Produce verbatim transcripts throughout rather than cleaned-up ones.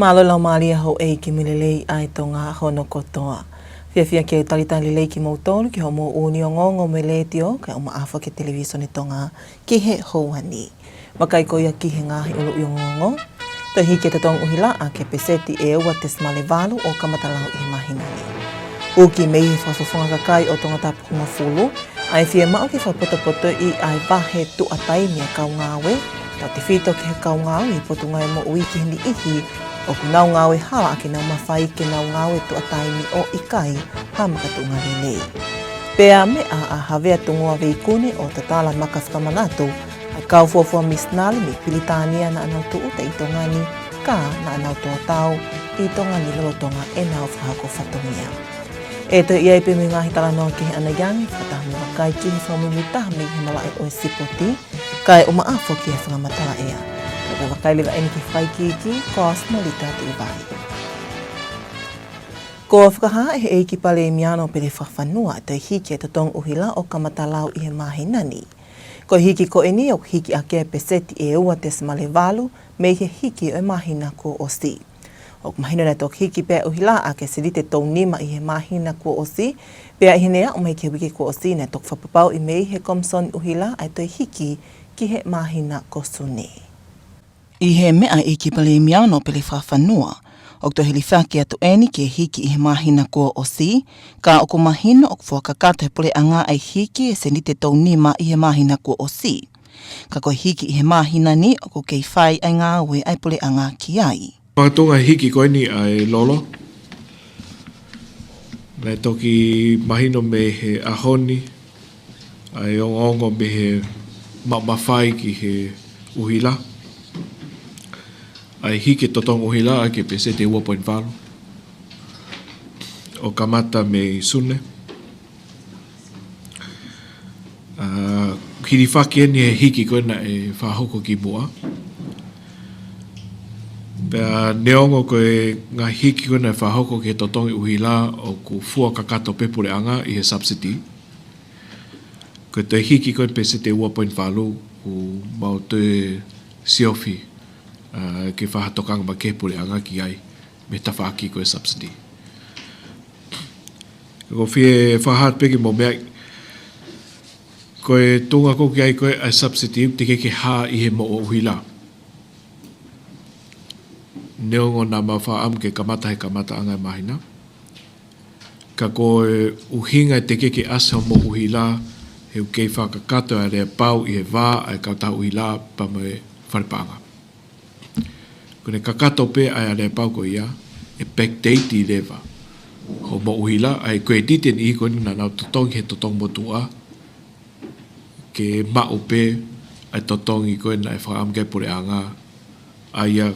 Mālō e laumālie houʻeiki mo e lelei ʻa e Tonga hono kotoa. Fiefia ke talitali lelei kimoutolu ki hoʻomou ʻū ongoongo mei he letiō kae ʻumaʻā foki e Televisone Tonga ki he houa ni. Vakai ko ia ki he ngaahi ʻuluʻi ongoongo. Toe hiki e totongi ʻuhila ʻaki e peseti ʻe ua tesimale valu ʻo kamata lau ʻi he māhina ni. Uki mei he Fakafofonga Kakai ʻo Tongatapu hongofulu ʻa e fiemaʻu ke fakapotopotoʻi ʻa e vahe tuʻa taimi ʻa e kau ngāue, tautefito ki he kau ngāue ʻi he Potungāue Moʻui ki he niʻihi ʻoku nau ngāue hala ʻaki ʻenau mafai ke nau ngāue tuʻa taimi ʻo ʻikai ha makatuʻunga lelei. Pea meʻa ʻa Havea Tungoa Veikune ʻo tatala maka fakamanatu ʻa e kau fuofua misinale mei Pilitānia naʻa nau tūʻuta ʻi Tonga ni, ka naʻa nau tō tau ʻi Tonga ni lolotonga ʻenau fakahoko fatongia. ʻE toe ʻi ai pē mo e ngaahi talanoa kehe ʻanai ange, fakataha mo e vakai ki he fakamuimuitaha mei he malaʻe ʻo e sipoti, kae ʻumaʻā foki e fakamatala ʻea. Ka vakai leva eni ki he fakaikiiki, ko Smolita Tuʻivai. Kuo fakahā ʻe he ʻEiki Palēmia Honourable Pele Fakafanua ʻa e toe hiki e totongi ʻuhila ʻo kamata lau ʻi he māhina ni. Ko e hiki ko eni ʻoku hiki ʻaki e peseti ʻe ua tesimale valu mei he hiki ʻo e māhina kuo ʻosi. ʻOku mahino naʻe toki hiki pē ʻuhila ʻaki e seniti ʻe tolu nima ʻi he māhina kuo ʻosi, pea ʻi heʻene aʻu mai ki he uike kuo ʻosi naʻe toki fakapapauʻi mei he Komisoni ʻUhila ʻa e toe hiki ki he māhina ko Sune. ʻI he meʻa ʻa e ʻEiki Palēmia Honourable Pele Fakafanua, ʻoku toe hilifaki atu eni ki he hiki ʻi he māhina kuo ʻosi, ka ʻoku mahino ʻoku fuakakato he puleʻanga ʻa e hiki e seniti ʻe tolu nima ʻi he māhina kuo ʻosi. Ka ko e hiki ʻi he māhina ni ʻoku kei fai ʻa e ngāue ʻa e puleʻanga ki ai. Fakatonga hiki ko eni ʻa e lolo. Naʻe toki mahino mei he ʻaho ni ʻa e ongoongo mei he maʻu mafai ki he ʻuhila ʻa e hiki e totongi ʻuhila ʻaki e peseti ʻe ua poini valu ʻo kamata mei Sune. ʻA, hilifaki eni he hiki ko ē naʻe fakahoko kimuʻa. Pea neongo ko e ngaahi hiki ko ē naʻe fakahoko ki he totongi ʻuhila ʻoku fuakakato pē puleʻanga ʻi he subsidy. Ko e toe hiki ko ē peseti ʻe ua poini valu ʻoku mau toe siofi, ʻa, ke fakatokanga mai ki he puleʻanga ki ai mei he tafaʻaki ko e subsidy. Ko e fie fakahā pē ke mou meaʻi, ko e tuʻunga ko ē ki ai ko ē ʻa e subsidy ʻoku teʻeki ke hā ʻi he moʻua ʻuhila. Neongo naʻa mau fakaʻamu ke kamata he kamataʻanga e māhina. Ka ko e ʻuhinga ʻe teʻeki ke ʻasi hoʻo moʻua ʻuhila, he ʻoku kei fakakakato e aleapau ʻi he vā ʻa e kautaha ʻuhila pea mo e fale paʻanga. Ko ʻene kakato pē ʻa e aleapau ko ia, ʻe backdate leva hoʻo moʻua ʻuhila, ʻa e ko e titeni ko ē naʻa nau totongi he totongi motuʻa, ke maʻu pē ʻa e totongi ko ē naʻe fakaʻamu ki ai e puleʻanga, ʻa ia ʻe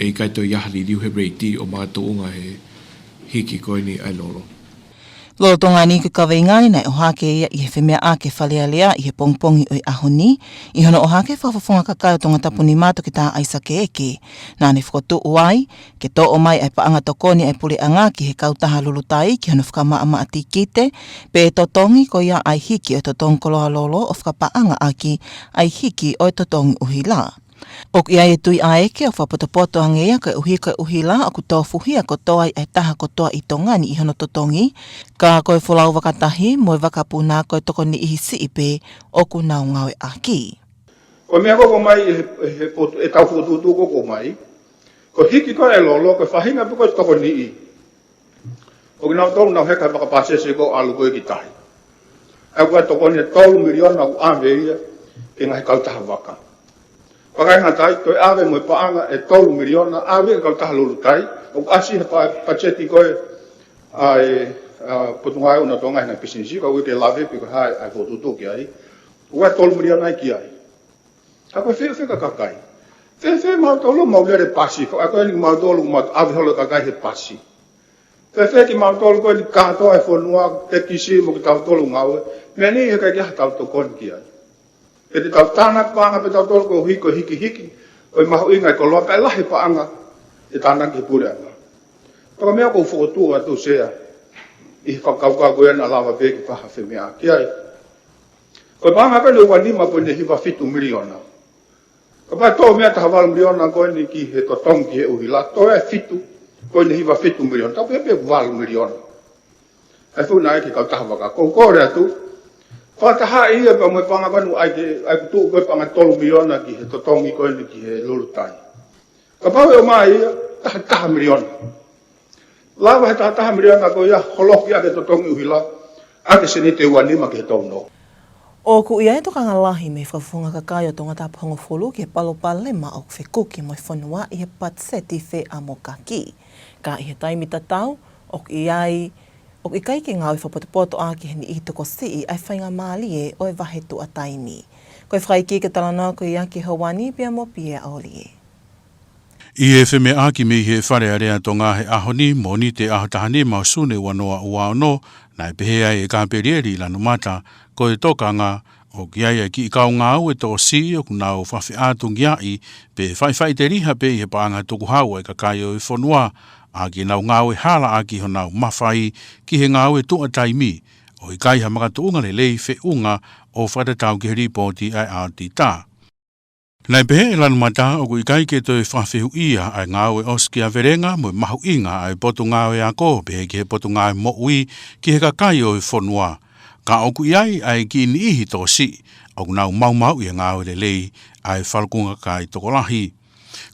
ʻikai toe ʻi ai ha liliu he rate ʻo makatuʻunga he hiki ko eni ʻa e lolo. Lolotonga ni ko e kaveinga ni naʻe ʻohake ia ʻi he femeʻaʻaki e Fale Alea ʻi he pongipongi ʻo e ʻaho ni, ʻi hono ʻohake ʻe he Fakafofonga Kakai ʻo Tongatapu Nima, Toketā ʻAisake Eke. Naʻa ne fokotuʻu ai ke toʻo mai ʻa e paʻanga tokoni ʻa e puleʻanga ki he kautaha lulutai ki hono fakamaʻamaʻa tikite, pe totongi ko ia ʻa e hiki ʻo e totongi koloa lolo ʻo fakapaʻanga ʻaki ʻa e hiki ʻo e totongi ʻuhila. ʻOku ʻi ai e tui ʻa Eke ʻoku fakapotopoto ange ia koeʻuhi ko e ʻuhila ʻoku tofuhia kotoa ai ʻa e taha kotoa ʻi Tonga ni ʻi hono totongi, ka ko e folau vakatahi mo e vakapuna ko e tokoniʻihi siʻi pē ʻoku nau ngāueʻaki. Ko e meʻa ko ē ʻoku ʻomai ʻe he, he potu, ʻetau fokotuʻutuʻu ko ē ʻoku ʻomai, ko e hiki ko ē e lolo, ko e faʻahinga pē ko e tokoniʻi. ʻO kinautolu naʻa nau heka he fakapāsese ko ē ʻo ʻalu ko ē ki tahi. ʻA ia ko e tokoni ʻe tolu miliona ʻoku ʻave ia ki he ngaahi kautaha vaka. Fakaeʻaonga tai, toe ʻave mo e paʻanga ʻe tolu miliona ʻave ki he kautaha lulutai, ʻoku ʻasi he pa-, patiseti ko ē ʻa e, ʻa e Potungāue ʻo Tonga he ngaahi pisinisi, ka ʻoku ʻikai ke lave pe ko e hā ʻa e fokotuʻutuʻu ki ai. ʻOku ʻi ai e tolu miliona ia ki ai. Ka ko e fēfē ka kakai? Fēfē mautolu mau lele pasi, ko e ko eni mautolu mau ʻave holo e kakai he pasi. Fēfē kimautolu ko eni kātoa e fonua, tekisi mo kitautolu ngāue, meʻa ni he ʻikai ke ʻi ai haʻatau tokoni ki ai. Pe te tau tānaki paʻanga pē tautolu koeʻuhi ko e hikihiki ʻo e mahuʻinga e koloa kae lahi e paʻanga ʻe tānaki ʻe he puleʻanga. Ko e meʻa ʻoku ou fokotuʻu atu Sea ʻi he fakakaukau ko ia naʻa lava pē ke fakafemeʻaʻaki ai. Ko e paʻanga ko eni ʻe ua nima poini hiva fitu miliona. Kapau tō mei ai taha valu miliona ko eni ki he totongi ki he ʻuhila, tō ʻe fitu, ko eni hiva fitu miliona, tau pehē pē valu miliona. ʻA e fuʻu nai ki he kautaha vaka, ʻoku ou kole atu, fakatahaʻi ia pea mo e paʻanga ko eni ʻai ke, ʻai ke tuʻu ko e paʻanga tolu miliona ki he totongi ko eni ki he lulutai. Kapau ʻe ʻomai ia, taha taha miliona. Lava he taha taha miliona ko ia, holoki ʻa e totongi ʻuhila, ʻa e seniti ua nima ki he tolu noa. ʻOku ʻi ai e tokanga lahi mei he Fakafofonga Kakai ʻo Tongatapu Hongofulu ki he palopalema ʻoku fekuki mo e fonua ʻi he patiseti feʻamokaki. Ka ʻi he taimi tatau, ʻoku ʻi ai, ʻoku ʻikai ke ngāue fakapotopoto ʻaki he niʻihi tokosiʻi ʻa e faingamālie ʻo e vahe tuʻa taimi. Ko e fakaikiiki ʻa e talanoa ko ia ki he ʻaho ni pea mo Pia ʻOlie. ʻI he femeʻaʻaki mei he Fale Alea Tonga he ʻaho ni, Mōnite ʻaho taha nima ʻo Sune ua noa ua ono, naʻe pehē ai ʻe Kapelieli Lanumata, ko e tokanga, ʻoku ʻi ai e kiʻi kau ngāue tokosiʻi ʻoku nau fafeʻātungiaʻi pe faʻifaʻiteliha pē ʻi he paʻanga tukuhau ʻa e kakai ʻo e fonua, ʻaki ʻenau ngāue hala ʻaki honau mafai ki he ngāue tuʻa taimi, ʻo ʻikai ha makatuʻunga lelei feʻunga ʻo fakatatau ki he lipooti ʻa e ʻaotita. Naʻe pehē ʻe Lanumata ʻoku ʻikai ke toe fakafehuʻia ʻa e ngāue ʻosikiavelenga mo e mahuʻinga ʻa e Potungāue Ako pehē ki he Potungāue Moʻui ki he kakai ʻo e fonua. Ka ʻoku ʻi ai ʻa e kiʻi niʻihi tokosiʻi ʻoku nau maumauʻi e ngāue lelei ʻa e falukunga kakai tokolahi.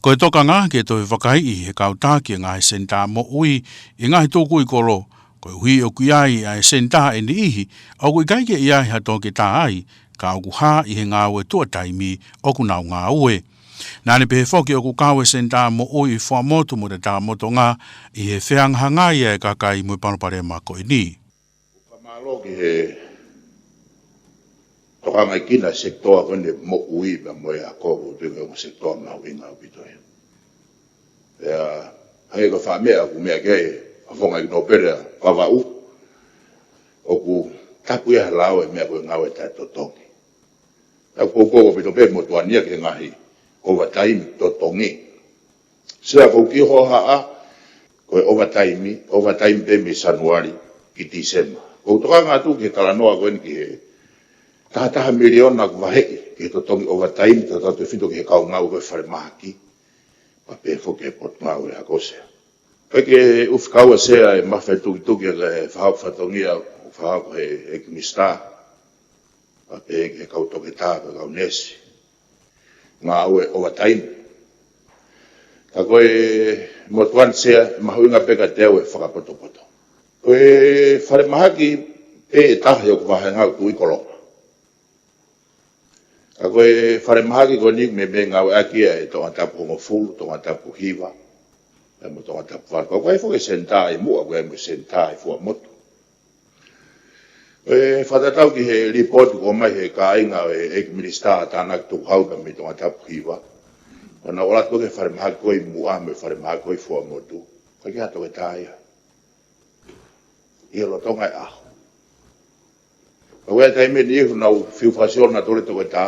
Ko e tokanga ke toe vakaiʻi he kau taki e ngaahi senitā moʻui ʻi he ngaahi tukui kolo, koeʻuhi ʻoku ʻi ai ʻa e senitā ʻe niʻihi ʻoku ʻikai ke ʻi ai ha toketā ai, ka ʻoku hā ʻi he ngāue tuʻa taimi ʻoku nau ngāue. Naʻa ne pehē foki ʻoku kau e senitā moʻui ʻi Fuaʻamotu mo Tatamotonga ʻi he fehangahangai ʻa e kakai mo e palopalema ko eni. Fakamālō ki he tokangaʻi kinaua e sekitoa ko eni moʻui pea mo e ako, ʻoku ou tui ko e ongo sekitoa mahuʻinga ʻaupito ia. Pea, hangē ko e faʻa meʻa ʻoku meʻa ki ai ʻa e Fakafofonga ʻEiki Nōpele ʻa Vavaʻu, ʻoku tapu ia he lao e meʻa ko e ngāue taʻetotongi. Pea ʻoku ou kole ʻaupito pē motuʻa ni ia ki he ngaahi overtime totongi. Sea, ʻoku ou kiʻi hohaʻa, ko e overtime, overtime pē mei Sānuali ki Tīsema. ʻOku ou tokanga atu ki he talanoa ko eni ki he taha taha miliona ʻoku vaheʻi ki he totongi overtime, taha taha tefito ki he kau ngāue ko e falemahaki. Pea pehē foki ki he Potungāue Ako, Sea. Pea ke u fakaʻuhinga, Sea, e mafai tukituki ʻa e fakahoko fatongia, fakahoko ʻe he ʻEiki Minisitā. Pea pehē ki he kau toketā, ki he kau neesi. Ngāue overtime. Ka ko e motuʻa ni, Sea, mahuʻinga pē kiate au e fakapotopoto. Ko e falemahaki pē ʻe taha ʻoku vaheʻi ngāue tuʻi kolonga. Ka ko e falemahaki ko eni meimei ngāueʻaki ia ʻe Tongatapu Hongofulu, Tongatapu Hiva, pea mo Tongatapu Valu. Ka ko e foki e senitā ʻi muʻa, ko e mo e senitā ʻi Fuaʻamotu. ʻE fakatatau ki he lipooti kuo ʻomai he kāinga ʻo e ʻEiki Minisitā ʻa e Tānaki Tukuhau pea mei Tongatapu Hiva. Pea naʻa nau ʻalu atu ki he falemahaki ko ē ʻi muʻa mo e falemahaki ko ē ʻi Fuaʻamotu. ʻIkai ke ʻi ai ha toketā ia. ʻI he lolotonga e ʻaho. Pea ʻi he taimi ni ʻoku nau fiu fakasio nautolu e toketā,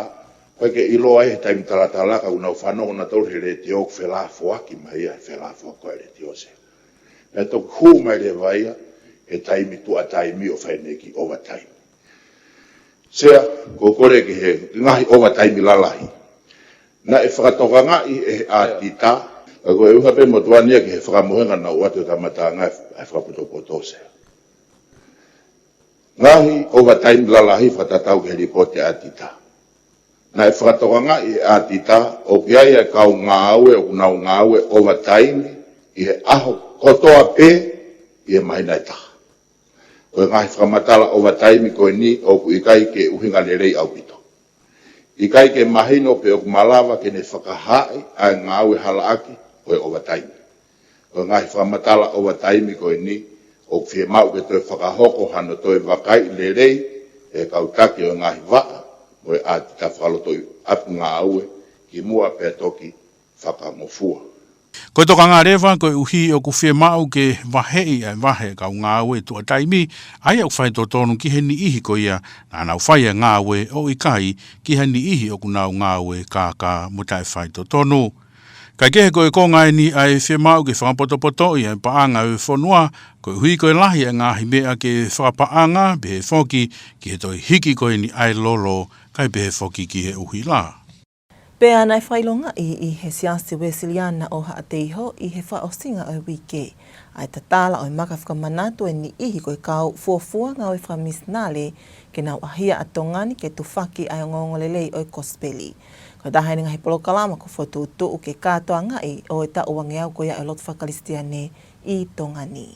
ʻikai ke ʻiloa ai he taimi talatala ka ʻoku nau fanongo nautolu he letiō ʻoku felafoaki mai ia, felafoaki ko e letiō, Sea. Pea toki hū mai leva ia he taimi tuʻa taimi ʻo fai ʻene kiʻi overtime. Sea, ʻoku ou kole ki he ngaahi overtime lalahi. Naʻe fakatokangaʻi ʻe he ʻaotita, ka ko e ʻuhinga pē motuʻa ni ia ki he fakamohenga naʻe ʻoatu he kamataʻanga ʻa e fakapotopoto, Sea. Ngaahi overtime lalahi fakatatau ki he lipooti ʻaotita. Naʻe fakatokangaʻi ʻe he ʻaotita ʻoku ʻi ai e kau ngāue ʻoku nau ngāue overtime ʻi he ʻaho kotoa pē ʻi he māhina ʻe taha. Ko e ngaahi fakamatala overtime ko eni ʻoku ʻikai ke ʻuhinga lelei ʻaupito. ʻIkai ke mahino pe ʻoku malava ke ne fakahaaʻi ʻa e ngāue halaʻaki ʻo e overtime. Ko e ngaahi fakamatala overtime ko eni ʻoku fiemaʻu ke toe fakahoko hano toe vakaiʻi lelei ʻe he kau taki ʻo e ngaahi vaʻa mo e ʻaotita fakalotoʻi ʻapi ngāue kimuʻa pea toki fakangofua. Ko e tokanga leva koeʻuhi ʻoku fiemaʻu ke vaheʻi ʻa e vahe kau ngāue tuʻa taimi, ʻa ia ʻoku faitotonu ki he niʻihi ko ia naʻa nau fai e ngāue ʻo ʻikai ki he niʻihi ʻoku nau ngāue kākā mo taʻefaitotonu. Kaekehe ko e konga eni ʻa e fiemaʻu ke fakapotopotoʻi ʻa e paʻanga ʻo e fonua, koeʻuhi ko e lahi ʻa e ngaahi meʻa ke fakapaʻanga, pehē foki ki he toe hiki ko eni ʻa e lolo, kae pehē foki ki he ʻuhila. Pea naʻe fakaʻilongaʻi ʻi he Siasi Uesiliana ʻo Haʻateiho ʻi he fakaʻosinga ʻo e uike ʻa e tatala ʻo e maka fakamanatu ʻa e niʻihi ko e kau fuofua ngāue fakamisinale ke nau ʻahia ʻa Tonga ni ke tufaki ʻa e ongoongolelei ʻo e Kosipeli. Ko e taha eni e ngaahi polokalama kuo fokotuʻutuʻu ke kātoangaʻi ʻo e taʻu uangeau ko ia ʻo e lotu fakakalisitiane ʻi Tonga ni.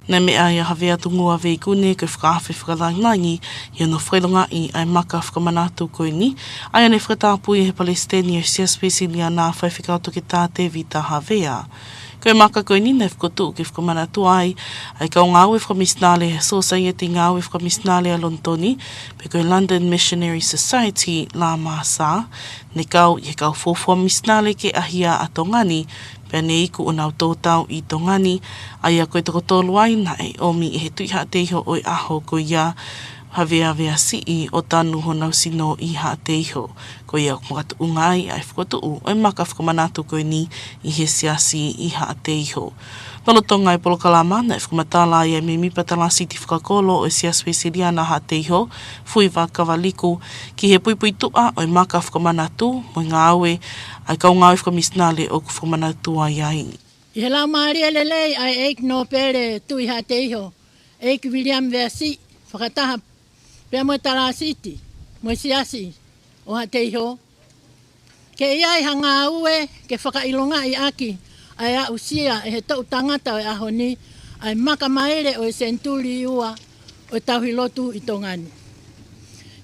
Naʻe meʻa ai ʻa Havea Tungua Veikune ko e fakaafe fakalangilangi ʻi hono fakaʻilongaʻi ʻa e maka fakamanatu ko eni, ʻa ia naʻe fakatapui ʻe he Palesiteni ʻo e Siasi Uesiliana, Faifekau Toketā Tēvita Havea. Ko e maka ko eni naʻe fokotuʻu ke fakamanatua ai ʻa e kau ngāue fakamisinale ʻa e Sōsaieti Ngāue Fakamisinale ʻa Lonitoni, pe ko e London Missionary Society, L M S, ne kau ʻi he kau fuofua misinale ke ʻahia ʻa Tonga ni, pea ne iku ʻo nau tō tau ʻi Tonga ni, ʻa ia ko e toko tolu ai naʻe ʻomi ʻe he Tuʻi Haʻateiho ʻo e ʻaho ko ia, Havea Veasiʻi, ʻo tanu honau sino ʻi Haʻateiho. Ko ia ʻoku makatuʻunga ai ʻa e fokotuʻu ʻo e maka fakamanatu ko eni ʻi he siasi ʻi Haʻateiho. Lolotonga e polokalama, naʻe fakamatala ai ʻa e mēmipa talāsiti fakakolo ʻo e Siasi Uesiliana Haʻateiho, Fuiva Kavaliku, ki he puipuituʻa ʻo e maka fakamanatu mo e ngāue ʻa e kau ngāue fakamisinale ʻoku fakamanatua ai. ʻI he laumālie lelei ʻa e ʻEiki Nōpele Tuʻi Haʻateiho, ʻEiki Viliami Veasiʻi, fakataha pea mo e talāsiti mo e siasi ʻo Haʻateiho, ke ʻi ai ha ngāue ke fakaʻilongaʻi ʻaki ʻa e aʻusia ʻe he toʻu tangata ʻo e ʻaho ni ʻa e maka maile ʻo e senituli ua ʻo e tauhi lotu ʻi Tonga ni.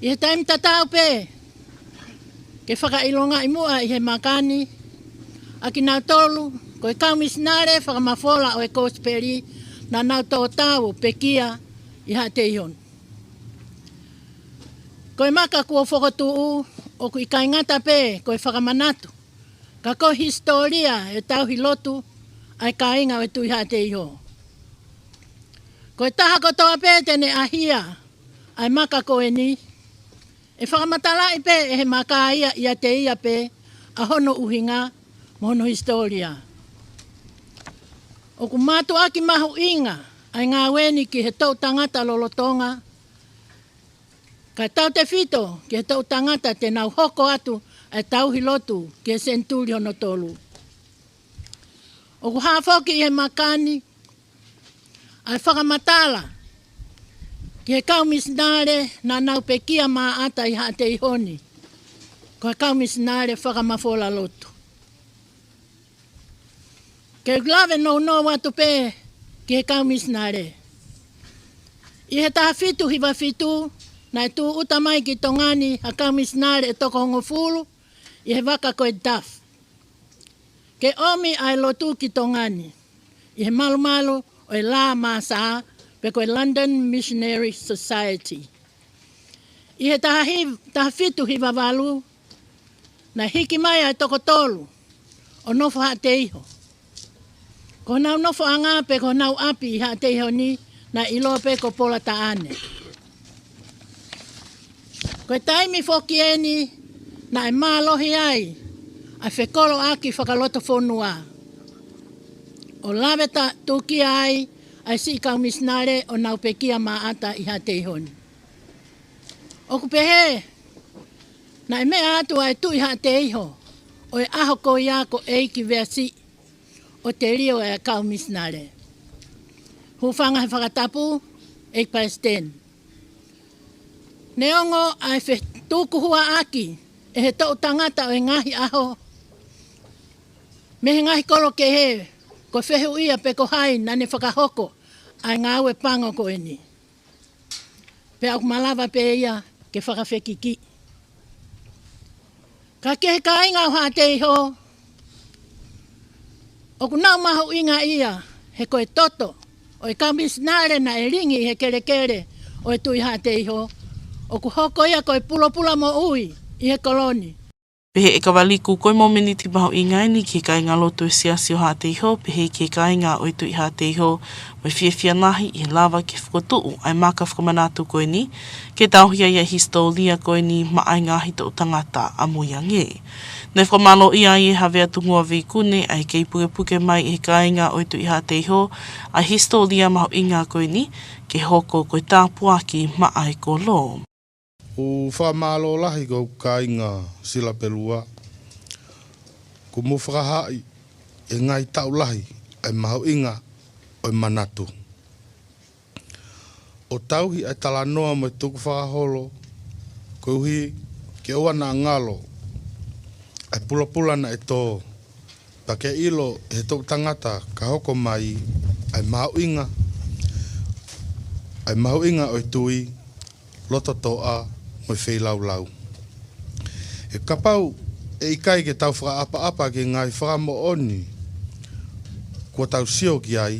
ʻI he taimi tatau pē, ke fakaʻilongaʻi muʻa ʻi he maka ni ʻa kinautolu ko e kau misinale fakamafola ʻo e Kosipeli naʻa nau tō tau ʻo pekia ʻi Haʻateiho ni. Ko e maka kuo fokotuʻu ʻoku ʻikai ngata pē ko e fakamanatu, ka ko e hisitōlia ʻo e tauhi lotu ʻa e kāinga ʻo e Tuʻi Haʻateiho. Ko e taha kotoa pē te ne ʻahia ʻa e maka ko eni, ʻe fakamatalaʻi pē ʻe he maka ia ʻiate ia pē ʻa hono ʻuhinga mo hono hisitōlia. ʻOku mātuʻaki mahuʻinga ʻa e ngāue ni ki he toʻu tangata lolotonga, kae tautefito ki he toʻu tangata te nau hoko atu ʻa e tauhi lotu ki he senituli hono tolu. ʻOku hā foki ʻi he maka ni ʻa e fakamatala ki he kau misinale naʻa nau pekia maʻata ʻi Haʻateiho ni, ko e kau misinale fakamafola lotu. Ke u lave nounou atu pē ki he kau misinale. ʻI he taha fitu hiva fitu, naʻe tūʻuta mai ki Tonga ni ha kau misinale ʻe toko hongofulu ʻi he vaka ko e Duff, ke ʻomi ʻa e lotu ki Tonga ni ʻi he malumalu ʻo e L M S, pe ko e London Missionary Society. ʻI he taha hiv-, taha fitu hiva valu, naʻe hiki mai ʻa e toko tolu ʻo nofo Haʻateiho. Ko honau nofoʻanga pe ko honau ʻapi ʻi Haʻateiho ni naʻe ʻiloa pē ko Polataʻane. Ko e taimi foki eni naʻe mālohi ai ʻa e fekoloʻaki fakalotofonua, ʻo lave ta-, tūkia ai ʻa e siʻi kau misinale ʻo nau pekia maʻata ʻi Haʻateiho ni. ʻOku pehē, naʻe meʻa atu ʻa e Tuʻi Haʻateiho ʻo e ʻaho ko ia ko ʻEiki Veasiʻi ʻo telio ʻa e kau misinale. Hūfanga he fakatapu, ʻEiki Palesiteni. Neongo ʻa e fetukuhuaʻaki ʻe he toʻu tangata ʻo e ngaahi ʻaho mei he ngaahi kolo kehe, ko e fehuʻia pe ko hai naʻa ne fakahoko ʻa e ngāue pango ko eni. Pea ʻoku malava pē ia ke fakafekiki. Ka ki he kāinga ʻo Haʻateiho, ʻoku nau mahuʻinga ia, he ko e toto ʻo e kau misinale naʻe lingi ʻi he kelekele ʻo e Tuʻi Haʻateiho, ʻoku hoko ia ko e pulopula moʻui ʻi he kolo ni. Pehē ʻe Kavaliku, ko e mōmeniti mahuʻinga eni ki he kāingalotu ʻo e Siasi ʻo Haʻateiho, pehē ki he kāinga ʻo e Tuʻi Haʻateiho, mo e fiefia lahi ʻi he lava ke fokotuʻu ʻa e maka fakamanatu ko eni, ke tauhi ai ʻa e hisitōlia ko eni maʻa e ngaahi toʻu tangata ʻamui ange. Naʻe fakamālōʻia ai ʻe Havea Tungua Veikune ʻa e kei pukepuke mai ʻe he kāinga ʻo e Tuʻi Haʻateiho ʻa e hisitōlia mahuʻinga ko eni, ke hoko ko e tāpuaki maʻa e kolo. ʻOku fakamālō lahi ki hoku kāinga Silapelua, Kuo mou fakahaaʻi ʻi he ngaahi taʻu lahi ʻa e mahuʻinga ʻo e manatu. ʻO tauhi ʻa e talanoa mo e tukufakaholo, koeʻuhi ke ʻoua naʻa ngalo ʻa e pulapula naʻe tō, pea ke ʻilo ʻe he toʻu tangata ka hoko mai ʻa e mahuʻinga, ʻa e mahuʻinga ʻo e tui, loto toʻa mo e feilaulau. He kapau ʻe ʻikai ke tau fakaʻapaʻapa ki he ngaahi fakamoʻoni kuo tau sio ki ai,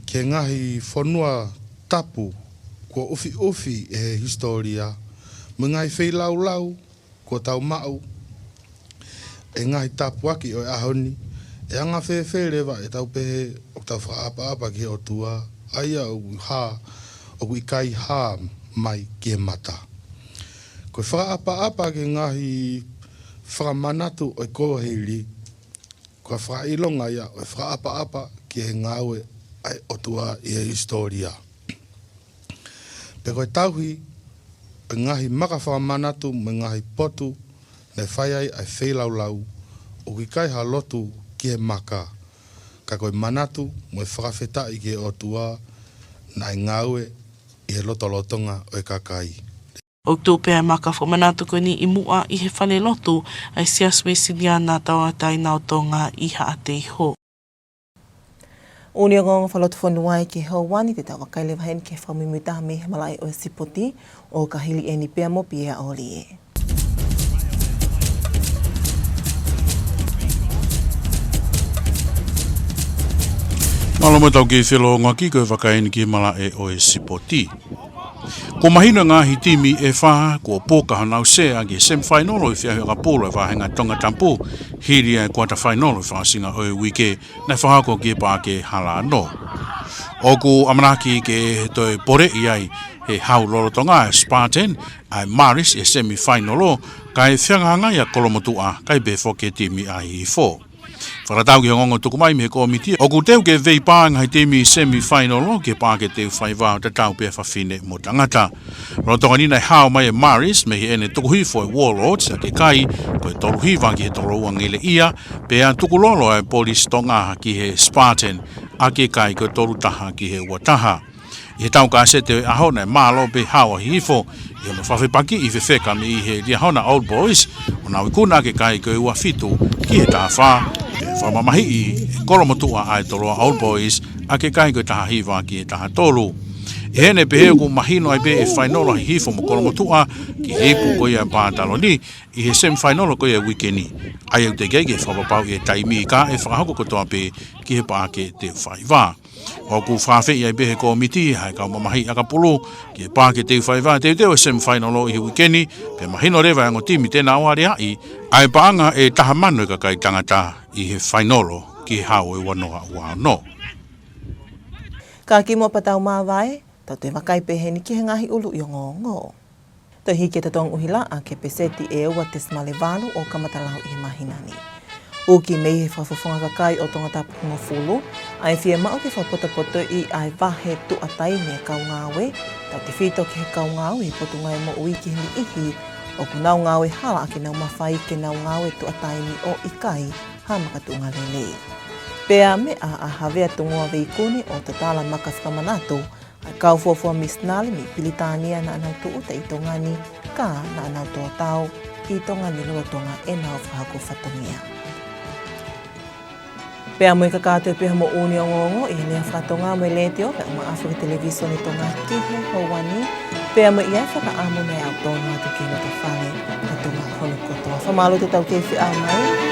ki he ngaahi fonua tapu kuo ʻufiʻufi ʻe he hisitōlia, mo e ngaahi feilaulau kuo tau maʻu ʻi he ngaahi tāpuaki ʻo e ʻaho ni, ʻe anga fēfē leva ʻetau pehē ʻoku tau fakaʻapaʻapa ki he ʻOtua, ʻa ia ʻoku hā, ʻoku ʻikai hā mai ki he mata. Ko e fakaʻapaʻapa ki he ngaahi fakamanatu ʻo e kuohili, ko e fakaʻilonga ia ʻo e fakaʻapaʻapa ki he ngāue ʻa e ʻOtua ʻi he hisitōlia. Pea ko e tauhi ʻo e ngaahi maka fakamanatu mo e ngaahi potu naʻe fai ai ʻa e feilaulau, ʻoku ʻikai ha lotu ki he maka, ka ko e manatu mo e fakafetaʻi ki he ʻOtua naʻe ngāue ʻi he lotolotonga ʻo e kakai. ʻOku tuʻu pē ʻa e maka fakamanatu ko eni ʻi muʻa ʻi he falelotu ʻa e Siasi Uēsiliana Tauʻatāina ʻo Tonga ʻi Haʻateiho. ʻUni ongoongo fakalotofonua ʻi he houa ni, te tau vakai leva heni ki he fakamuimuitaha mei he malaʻe ʻo e sipoti, ʻo ka hili eni pea mo Pia ʻOlie. Mālō mo tau kei felōngoaki ko e vakai eni ki he malaʻe ʻo e sipoti. Kuo mahino e ngaahi timi ʻe fā kuo puka honau sea ki he semifainolo ʻi he feʻauhi ʻakapulu ʻa e vāhenga Tongatapu, hili ʻa e kuatafainolo ʻi he fakaʻosinga ʻo e uike naʻe fakahoko ki he Paʻake Hala Ono. ʻOku ʻamanaki ke toe poleʻi ai ʻe he hau lolotonga ʻa e Spartan ʻa e Marist ʻi he semifainolo, kae fehangahangai ʻa Kolomotuʻa, kae pehē foki e timi ʻa Hihifo. Fakatatau ki he ongoongo tuku mai mei he kōmiti, ʻoku teu ke veipā e ngaahi timi semifainolo ki he Paʻake Teufaiva ʻo tatau pē fafine mo tangata. Lolotonga ni naʻe hao mai e Marist mei heʻene tuku hifo e Warlords ʻaki e kai ko e tolu hiva ki he tolu ua ngeleʻia, pea tukulolo e Police Tonga ki he Spartan ʻaki e kai ko e tolu taha ki he ua taha. ʻI he tau kasete ʻo e ʻaho naʻe mālō pē hao ʻa Hihifo ʻi hono fakafepakiʻi fefeka mei he Liahona Old Boys, ʻo nau ikuna ʻaki e kai ko e ua fitu ki he taha fā, pea fakamamahiʻi ʻe Kolomotuʻa ʻa e Toloa Old Boys ʻaki e kai ko e taha hiva ki he taha tolu. ʻI heʻene pehē ʻoku mahino ai pē e fainolo ʻa Hihifo mo Kolomotuʻa ki he ipu ko ia ʻa e pātaloni ʻi he semifainolo ko ia ʻo e uike ni, ʻa ia ʻoku teʻeki ai ke fakapapauʻi e taimi ka ʻe fakahoko kotoa pē ki he Paʻake Teufaiva. ʻOku fakaafeʻi ai pē ʻe he kōmiti ʻa e kau mamahi ʻakapulu ki he Paʻake Teufaiva, teuteu e semifainolo ʻi he uike ni, pea mahino leva e ongo timi te nau aleaʻi ʻa e paʻanga ʻe taha mano e kakai tangata ʻi he fainolo ki he hao ʻo e ua noa ua ono. Ka kimuʻa pea tau māvae, tau toe vakai pē heni ki he ngaahi ʻuluʻi ongoongo. Toe hiki e totongi ʻuhila ʻaki e peseti ʻe ua tesimale valu ʻo kamata lau ʻi he māhina ni. Uki mei he Fakafofonga Kakai ʻo Tongatapu hongofulu ʻa e fiemaʻu ke fakapotopotoʻi ʻa e vahe tuʻa taimi e kau ngāue, tautefito ki he kau ngāue ʻi he Potungāue Moʻui ki he niʻihi ʻoku nau ngāue hala ʻaki ʻenau mafai ke nau ngāue tuʻa taimi ʻo ʻikai ha makatuʻunga lelei. Pea meʻa ʻa Havea Tungoa Veikune ʻo tatala maka fakamanatu ʻa e kau fuofua misinale mei Pilitānia naʻa nau tūʻuta ʻi Tonga ni, ka naʻa nau tō tau ʻi Tonga ni lolotonga ʻenau fakahoko fatongia. Pea mo e kakato pē hoʻomou ʻuuni ongoongo ʻi he lea faka-Tonga mo e letiō, pea mo e ʻaho faka-televīsone Tonga ki he houa ni, pea mo e ʻi ai e fakaʻamu naʻa tau tonu atu ki he loto fale, ka Tonga hono kotoa. Fakamālō atu ʻetau kei feʻao mai.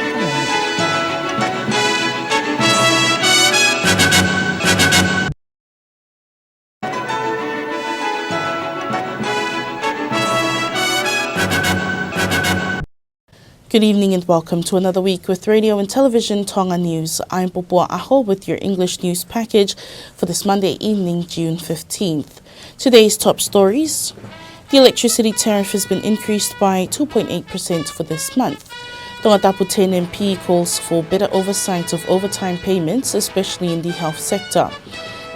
Good evening and welcome to another week with Radio and Television Tonga News. I'm Popua Aho with your English news package for this Monday evening, June fifteenth. Today's top stories. The electricity tariff has been increased by two point eight percent for this month. Tongatapu T N M P calls for better oversight of overtime payments, especially in the health sector.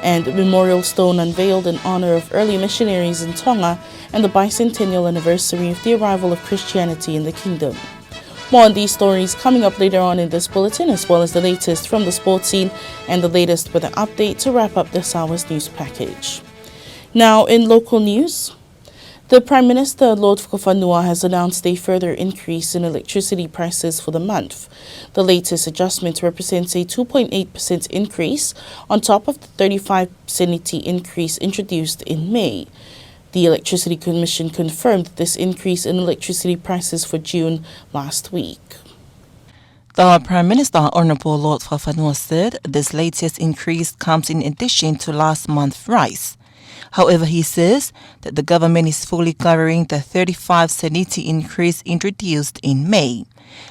And a memorial stone unveiled in honor of early missionaries in Tonga and the bicentennial anniversary of the arrival of Christianity in the kingdom. More on these stories coming up later on in this bulletin, as well as the latest from the sports scene and the latest weather update to wrap up this hour's news package. Now, in local news, the Prime Minister, Lord Fakafanua, has announced a further increase in electricity prices for the month. The latest adjustment represents a two point eight percent increase on top of the thirty-five seniti increase introduced in May. The Electricity Commission confirmed this increase in electricity prices for June last week. The Prime Minister, Honourable Lord Fakafanua, said this latest increase comes in addition to last month's rise. However, he says that the government is fully covering the thirty-five seniti increase introduced in May.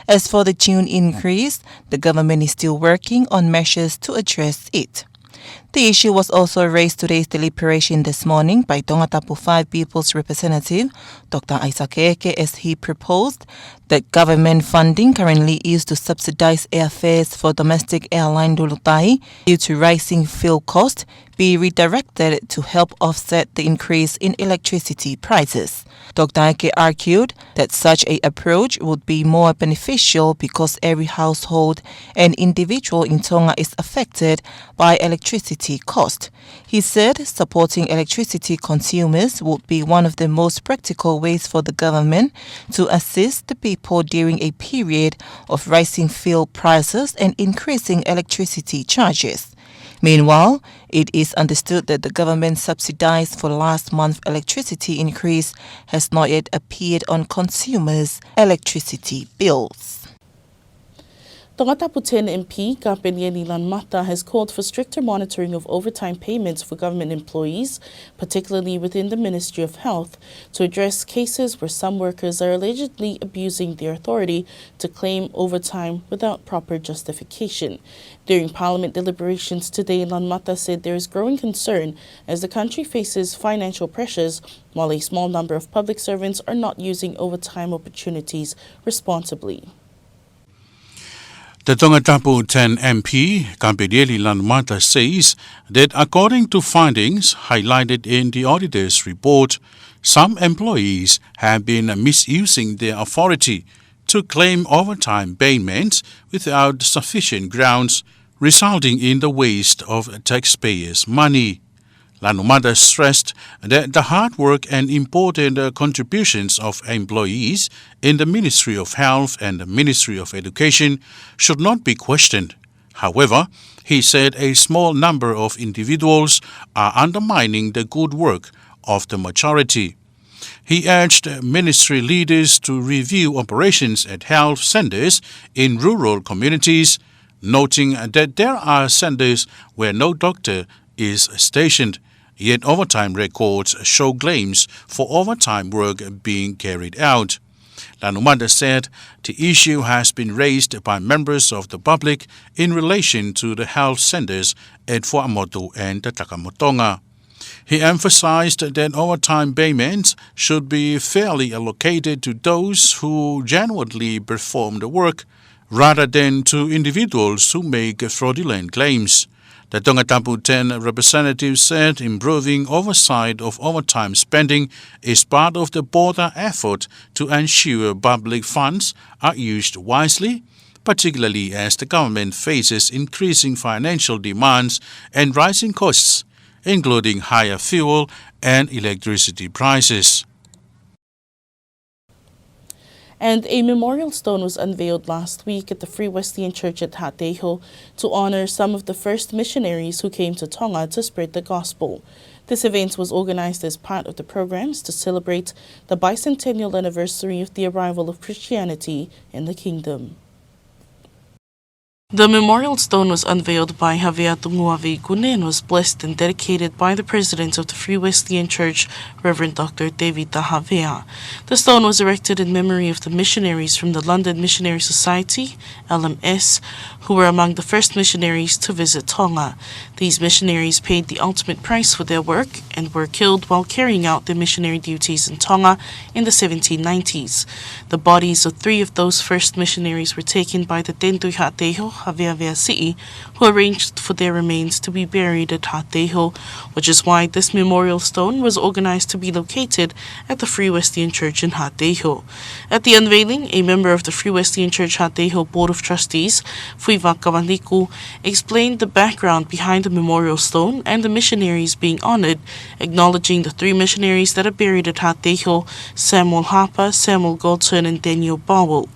As for the June increase, the government is still working on measures to address it. The issue was also raised today's deliberation this morning by Tongatapu five People's Representative, Doctor Isaac Eke, as he proposed that government funding currently used to subsidize airfares for domestic airline Lulutai due to rising fuel cost be redirected to help offset the increase in electricity prices. Doctor Eke argued that such a approach would be more beneficial because every household and individual in Tonga is affected by electricity cost. He said supporting electricity consumers would be one of the most practical ways for the government to assist the people during a period of rising fuel prices and increasing electricity charges. Meanwhile, it is understood that the government subsidies for last month's electricity increase has not yet appeared on consumers' electricity bills. Tongatapu ten M P, Kapenieli Lanumata, has called for stricter monitoring of overtime payments for government employees, particularly within the Ministry of Health, to address cases where some workers are allegedly abusing their authority to claim overtime without proper justification. During Parliament deliberations today, Lanumata said there is growing concern as the country faces financial pressures, while a small number of public servants are not using overtime opportunities responsibly. The Tongatapu ten M P, Kapenieli Lanumata, says that according to findings highlighted in the auditor's report, some employees have been misusing their authority to claim overtime payments without sufficient grounds, resulting in the waste of taxpayers' money. Lanumata stressed that the hard work and important, uh, contributions of employees in the Ministry of Health and the Ministry of Education should not be questioned. However, he said a small number of individuals are undermining the good work of the majority. He urged ministry leaders to review operations at health centres in rural communities, noting that there are centres where no doctor is stationed, yet overtime records show claims for overtime work being carried out. Lanumata said the issue has been raised by members of the public in relation to the health centres at Fuaʻamotu and Takamotonga. He emphasized that overtime payments should be fairly allocated to those who genuinely perform the work, rather than to individuals who make fraudulent claims. The Tongatapu ten representative said improving oversight of overtime spending is part of the broader effort to ensure public funds are used wisely, particularly as the government faces increasing financial demands and rising costs, including higher fuel and electricity prices. And a memorial stone was unveiled last week at the Free Wesleyan Church at Haʻateiho to honor some of the first missionaries who came to Tonga to spread the gospel. This event was organized as part of the programs to celebrate the bicentennial anniversary of the arrival of Christianity in the kingdom. The memorial stone was unveiled by Havea Tuʻungaʻave Ikune and was blessed and dedicated by the President of the Free Wesleyan Church, Reverend Doctor Tevita Havea. The stone was erected in memory of the missionaries from the London Missionary Society, L M S, who were among the first missionaries to visit Tonga. These missionaries paid the ultimate price for their work and were killed while carrying out their missionary duties in Tonga in the seventeen nineties. The bodies of three of those first missionaries were taken by the Te Nui Haʻateiho Havea Veasiʻi, who arranged for their remains to be buried at Haʻateiho, which is why this memorial stone was organized to be located at the Free Wesleyan Church in Haʻateiho. At the unveiling, a member of the Free Wesleyan Church Haʻateiho Board of Trustees, Fuiva Kavaliku, explained the background behind the memorial stone and the missionaries being honored, acknowledging the three missionaries that are buried at Haʻateiho, Samuel Harper, Samuel Goulton, and Daniel Bowell.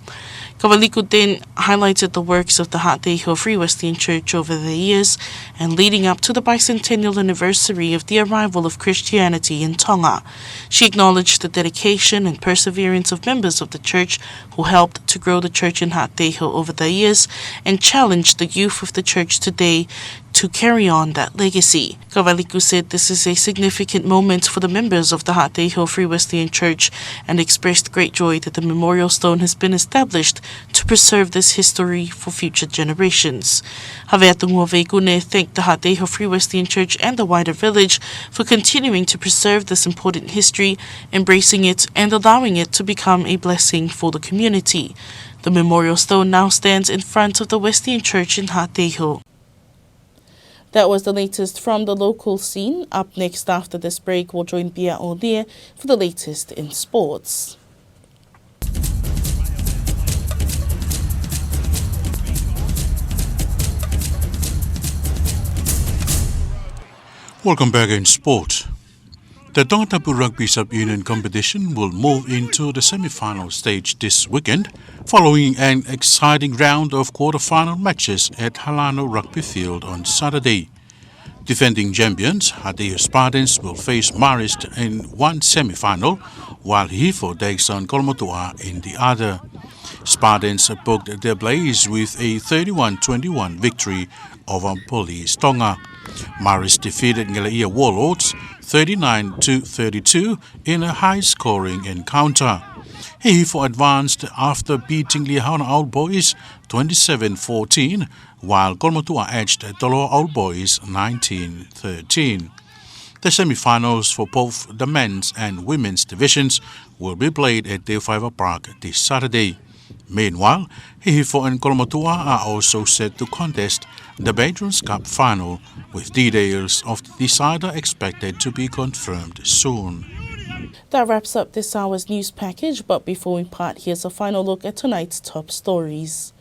Kavaliku then highlighted the works of the Haʻateiho Free Wesleyan Church over the years and leading up to the bicentennial anniversary of the arrival of Christianity in Tonga. She acknowledged the dedication and perseverance of members of the church who helped to grow the church in Haʻateiho over the years and challenged the youth of the church today to carry on that legacy. Kavaliku said this is a significant moment for the members of the Haʻateiho Free Wesleyan Church and expressed great joy that the memorial stone has been established to preserve this history for future generations. Havea Tungua Veikune thanked the Haʻateiho Free Wesleyan Church and the wider village for continuing to preserve this important history, embracing it and allowing it to become a blessing for the community. The memorial stone now stands in front of the Wesleyan Church in Haʻateiho. That was the latest from the local scene. Up next after this break, we'll join Pia O'Leary for the latest in sports. Welcome back in sport. The Tongatapu Rugby Sub-Union competition will move into the semi-final stage this weekend, following an exciting round of quarter-final matches at Halano Rugby Field on Saturday. Defending champions Haʻateiho Spartans will face Marist in one semi-final, while Hihifo takes on Kolomotuʻa in the other. Spartans booked their blaze with a thirty-one twenty-one victory over Police Tonga. Marist defeated Ngeleʻia Warlords thirty-nine to thirty-two in a high-scoring encounter. Hihifo advanced after beating Liahona Old Boys twenty-seven fourteen, while Kolomotuʻa edged Toloa Old Boys nineteen thirteen. The semi-finals for both the men's and women's divisions will be played at Teufaiva Park this Saturday. Meanwhile, Hihifo and Kolomotuʻa are also set to contest the Patrons Cup final, with details of the decider expected to be confirmed soon. That wraps up this hour's news package, but before we part, here's a final look at tonight's top stories.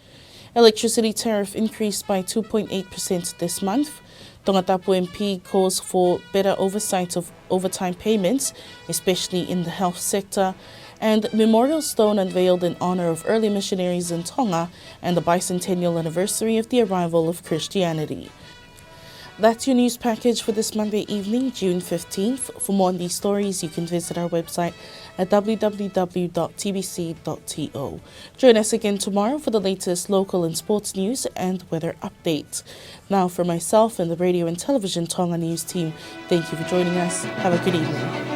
Electricity tariff increased by two point eight percent this month. Tongatapu M P calls for better oversight of overtime payments, especially in the health sector. And memorial stone unveiled in honor of early missionaries in Tonga and the bicentennial anniversary of the arrival of Christianity. That's your news package for this Monday evening, June fifteenth. For more on these stories, you can visit our website at w w w dot t b c dot t o. Join us again tomorrow for the latest local and sports news and weather update. Now, for myself and the Radio and Television Tonga News team, thank you for joining us. Have a good evening.